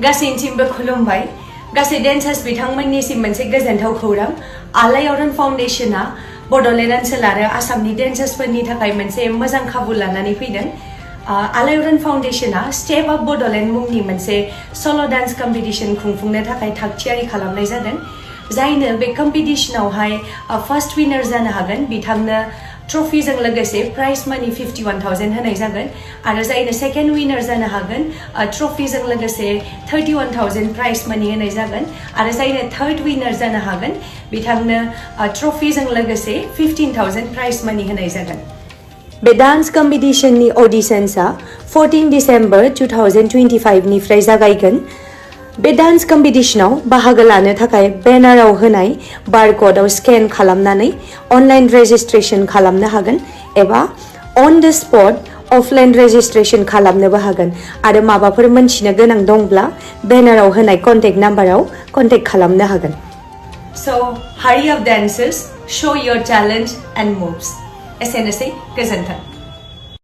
गासैनिसिमबो खुलुमबाय गासै डेन्सार्स बिथांमोननिसिम मोनसे गोजोनथाव खौरां आलायारन फाउन्डेशना बड'लेण्ड ओनसोल आरो आसामनि डेन्सार्सफोरनि थाखाय मोनसे मोजां खाबु लानानै फैदों आलायारन फाउन्डेशना स्टेप अफ बड'लेण्ड मुंनि मोनसे सल' डान्स कम्पिटिशन खुंफुंनो थाखाय थागथियारि खालामनाय जादों जायनो बे कम्पिटिशनावहाय फार्स्ट विनार जानो हागोन बिथांनो ट्रफिजों लोगोसे प्राइज मानि 51,000 होनाय जागोन आरो जायनो सेकेन्ड विनार जानो हागोन ट्रफिजों लोगोसे 31,000 प्राइज मानि होनाय जागोन आरो जायनो थर्ड विनार जानो हागोन बिथांनो ट्रफिजों लोगोसे 15,000 प्राइज मानि होनाय जागोन बे डान्स कम्पिटिशननि अडिशन्सआ 14 डिसेम्बर 2025 निफ्राय जागायगोन बे डान्स कम्पिटिशनाव बाहागो लानो थाखाय बेनाराव होनाय बारक'डआव स्केन खालामनानै अनलाइन रेजिस्ट्रेशन खालामनो हागोन एबा on the spot offline registration खालामनोबो हागोन आरो माबाफोर मोनथिनो गोनां दंब्ला बेनाराव होनाय कन्टेक्ट नाम्बाराव कन्टेक्ट खालामनो हागोन So hurry up dancers show your talent and moves एसेनोसै गोजोन्थों